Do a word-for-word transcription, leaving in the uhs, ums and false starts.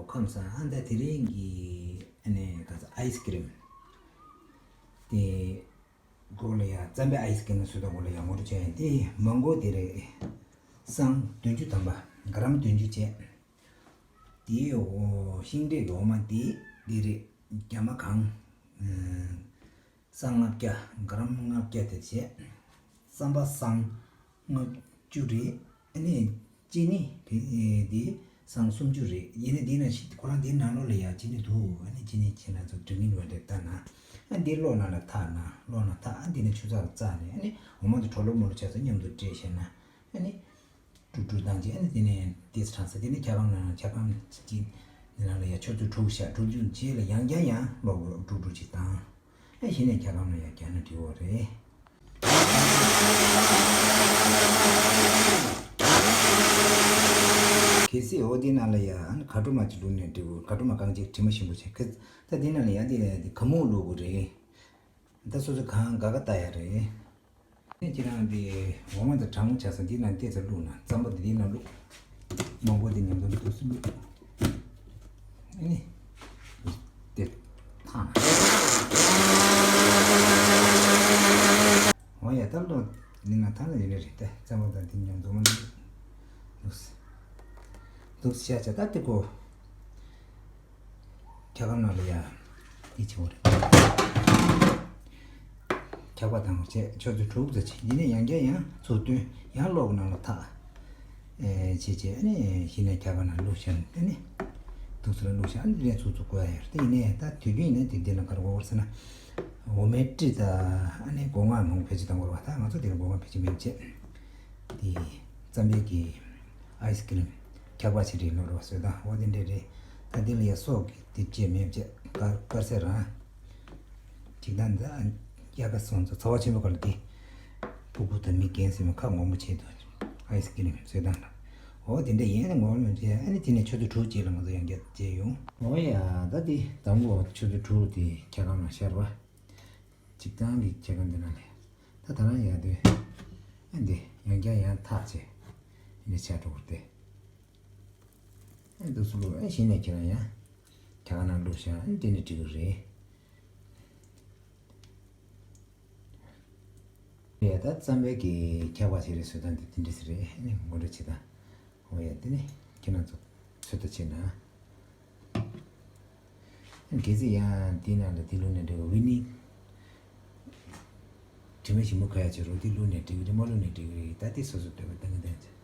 ཁམས་སང་ཨ་ད་དེ་རིང་གི་ཨ་ནི་ག་ཚ་ཨའི་སི་ཀི་རིམ་དེ་སྒོ་ལ་ཡ་རྩམ་པའི་ཨའི་སི་ཀི་རིམ་བཟོ་སྟངས་སྒོ་ལ་ཡ་ངོ་སྤྲོད་བྱས་ཡིན། དེ་མང་པོ་དེ་རེད། སྲང་བདུན་ཅུ་ཐམ་པ་ག་རམ་བདུན་ཅུ་བྱས། དེའི་འོ་ཤིང་འབྲས་ཀྱི་འོ་མ་དེ་དེ་རེད། རྒྱ་མ་གང་། སྲང་ལྔ་བརྒྱ་ག་རམ་ལྔ་བརྒྱ་དེ་བྱས། རྩམ་པ་སྲང་ལྔ་བཅུ་རེད། ཨ་ནི་ཅི་ནི་དེ་དེ་སྲང་སུམ་ཅུ་རེད། ཡིན་ནའི་དེ་ན་ཤི་ཁོ་རང་དེའི་ནང་ལོགས་ལ་ཡ་ཅི་ནི་འདུག་ཨ་ནི་ཅི་ནི་ཁྱེད་རང་ཚོ་དྲི་ངན་བ་འདྲེ་ལྟ་ན། ཨ་འདི་གློག་ནང་ལ་འཐག་ན་གློག་ནང་འཐག་ཨ་འདི་ནི་ཆུ་ཚགས་ལ་བཙགས་ནས་ཨ་ནི་འོ་མ་དེ་གྲོ་ལོ་མོ་ལོ་ཆ་ཚང་མཉམ་དུ་འདྲེས་བྱས་ན་ཨ་ནི། དཀྲུག་དཀྲུག་བཏང་རྗེས་ཨ་ནི་དེ་ནས་དེ་ཚོ་དྲངས་ས་དེ་ནས་ཁྱ་པར་ནང་ཁྱ་པར་གཅིག་དེ་ནང་ལ་ཡ་ཆུ་ཚོད་དྲུག་བཞག་དྲུག་ཅུ་རྗེས་ལ་ཡང་བསྐྱར་ཡང་གློག་དཀྲུག་དཀྲུག་ཅིག་བཏང་། ཨ་གཞི་ནས་ཁྱ་པར་ནང་ཡ་བརྒྱབ་ན་འགྲིག་གི་རེད། གལ་སྲིད་འོ་དེ་ནང་ལ་ཡ་ཨ་ནི་ག་དྲོ་མ་གཅིག་བླུགས་ནས་འགྲིག་གི། ག་དྲོ་མ་རྐང་གཅིག་དྲི་མ་ཞིམ་པོ་བྱས་ཁ་ད་དེ་ནང་ལ་ཡ་དེ་དེ་ག་མུག་བླུགས་དགོས་རེད། ད་སོ་སོ་གང་དགའ་དགའ་ལྟ་ཡ་རེད། ཁྱེད་རང་དེ་འོ་མ་དང་གྲང་མོ་ཆ་ཚང་འདི་ནང་ཏོག་ཙམ་བླུགས་ན་རྩམ་པ་དེ་འདི་ནང་བླུགས། མང་པོ་དེ་མཉམ་དུ་འདུག་སེ་བླུགས། ཨ་ནི། དེ་ཐང་། འོ་ཡ་ད་བླུགས་འདི་ནང་ཐང་ན་ཡོད་ནི་རེད་དེ་རྩམ་པ་དང་འདི་མཉམ་དུ་མ་འདུག་འདུག་སེ། འདུག་སེ་བྱས་བྱས་ད་དེ་གོ་ཁྱ་པར་ནང་ལ་ཡ། དེ་ཆེ་བོ་རེད། ཁྱ་པར་དང་བྱས་ཆུ་ཚོད་དྲུག་ཙམ་བྱས་ཡིན་ནའི་ཡང་བསྐྱར་ཡང་ཚུར་བཏོན་ཡང་གློག་ནང་ལ་འཐག་ཨེ་བྱས་བྱས་ཨ་ནི་གཞི་ནས་ཁྱ་པར་ནང་བླུགས་བཞག་ཨ་ནི་འདུག་སེ་བླུགས་བཞག་ཨ་ནི་དེ་ནས་ཚུར་ཚུར་བཀོལ་ཡ་ཡོད་རེད། དེ་ཡིན་ནའི་ད་དུས་རྒྱུན་ཡིན་ནའི་དེ་འདི་ལ་ག་རེ་དགོས་ཟེར་ན། འོ་མའི་སྤྲི་དང་ཨ་ནི་སྒོ་ང་མང་བེད་སྤྱོད་གཏོང་དགོས་རེད་བ། ད་ང་ཚོ་དེ་ལ་སྒོ་ང་བེད་སྤྱོད་མེད་བྱས། དེ་རྩམ་པའི་གི་ཨའི་སི་ཀི་རིམ་འཁྱག་པ་ཆེ་རེད་ལོ་རེད་བ། བཟོ་སྟངས་འོ་དེ་འདྲས་རེད། ད་དེ་ལ་ཡ་སོགས་ཀྱི་དེ་བཅས་མེད་བཅས་དཀར་དཀར་ཟས་རང་། ཅིག་ད་འདི་དབྱར་ཁ་སོང་ཚོ་ཚ་བ་ཆེན་པོ་ག་ལ་དེ་ཕྲུ་གུ་དང་མི་རྒན་ཟེར་མི་ཁ་ངོ་མ་བྱེད་དུ་ཨའི་སི་ཀི་རིམ་བཟོ་སྟངས་ལ། འོ་དེ་འདྲས་ཡིན་ན་ངོ་མ་བྱས་ཨ་ནི་དེ་ནས་ཆུ་ཚོད་དྲུག་རྗེས་ལ་ང་ཚོ་ཡང་བསྐྱར་བྱས་ཡོང་། འོ་ཡ་ད་དེ་དང་པོ་ཆུ་ཚོད་དྲུག་དེ་འཁྱག་སྒམ་ནང་ཤར་བ། ཅིག་ཏང་གི་ཁྱེད་རང་འདི་ན་ལས། ད་ད་རང་ཡར་དུས། ཨ་འདི་ཡང་བསྐྱར་ཡང་ཐག་བྱས། འདི་ཆ་འགྲོ་བར་ཏེ། ཨ་འདུག་སུ་ལུ་ཨ་གཞི་ནས་ཁྱེད་རང་ཡང་། ཁྱེད་རང་ནང་བླུགས་ཤག་ཨ་འདི་ནས་འགྲིག་གི་རེད། ཡ་ད་རྩམ་པའི་གི་ཁྱག་པ་ཞིག་རེད་བཟོ་སྟངས་འདི་དེ་འདྲས་རེད་ཨ་ནི་ངོ་སྤྲོད་བྱེད་སྟངས། འོ་ཡ་དེ་ནི་ཁྱེད་རང་ཚོ་ཚོད་ལྟ་བྱེད་ན། གལ་སྲིད་ཡང་དེའི་ནང་ལ་དེ་བླུགས་ནས་འགྲིག་གི་ཝི་ནིག་དྲི་མ་ཞིམ་པོ་ཁ་ཡ་བྱེད་རོགས་དེ་བླུགས་ནས་འགྲིག་གི་རེད་མ་བླུགས་ནས་འགྲིག་གི་རེད། ད་དེ་སོ་སོ་འདོད་པ་གཏན་གཏན་བྱེད།